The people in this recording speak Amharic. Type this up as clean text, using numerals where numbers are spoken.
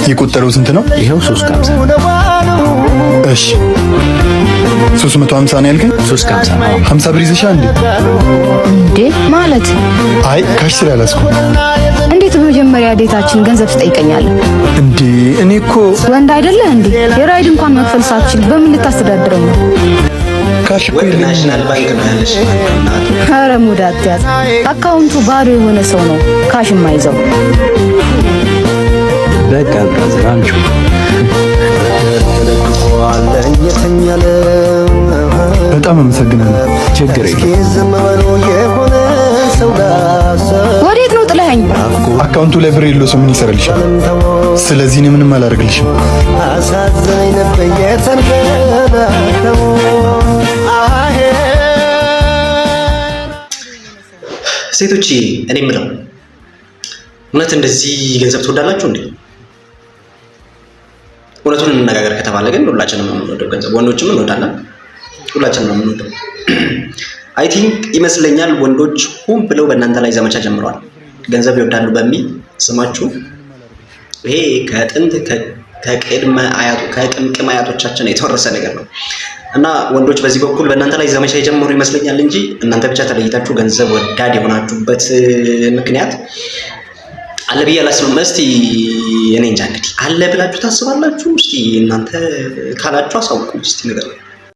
የቆጠረው ስንት ነው? ይኸው 3.50። እሺ፣ 350 ነው ያልከኝ? 3.50 ነው። 50 ብር ይዘሻል እንዴ? እንዴ፣ ማለት? አይ፣ cash ስላልያዝኩ። እንዴት በመጀመሪያ date ኣችን ገንዘብ ትጠይቀኛለህ? እንዴ፣ እኔ እኮ ወንድ አይደለህ እንዴ? የ ride እንኳን መክፈል ሳትችል በምን ልታስተዳድረው ነው? Cash እኮ ወንድ የለኝም። National Bank ነው ያለሽ እናቱ። ኧረ ሙድ አትያዝ። Account ኡ ባዶ የሆነ ሰው ነው cash የማይዘው። በቃ brother፣ አምጪው። በጣም አመሰግናለሁ። ችግር የለም። ወዴት ነው ጥለኸኝ? Account ኡ ላይ ብር የለው ሰው ምን ይሰራልሻል? ስለዚህ እኔ ምንም አላደርግልሽም። አሳዘነኝ ነበር የተንከባከቡ አሄ። ሴቶች፣ እኔ የምለው እውነት እንደዚህ ገንዘብ ትወዳላችሁ እንዴ? እውነቱን እንነጋገር ከተባለ ግን ሁላችንም ነው የምንወደው ገንዘብ፣ ወንዶችም እንወዳለን፣ ሁላችንም ነው የምንወደው። I think ይመስለኛል ወንዶች ሆን ብለው በእናንተ ላይ ዘመቻ ጀምረዋል፣ ገንዘብ ይወዳሉ በሚል ስማችሁ። ይሄ ከጥንት ከቅድመ አያቱ ከቅምቅም አያቶቻችን የተወረሰ ነገር ነው እና ወንዶች በዚህ በኩል በእናንተ ላይ ዘመቻ የጀመሩ ይመስለኛል እንጂ እናንተ ብቻ ተለይታችሁ ገንዘብ ወዳድ የሆናችሁበት ምክንያት አለ ብዬ አላስብም። እስቲ እኔ እንጃ እንግዲህ አለ ብላችሁ ታስባላችሁ? እስቲ እናንተ ካላችሁ አሳውቁ እስቲ ነገር።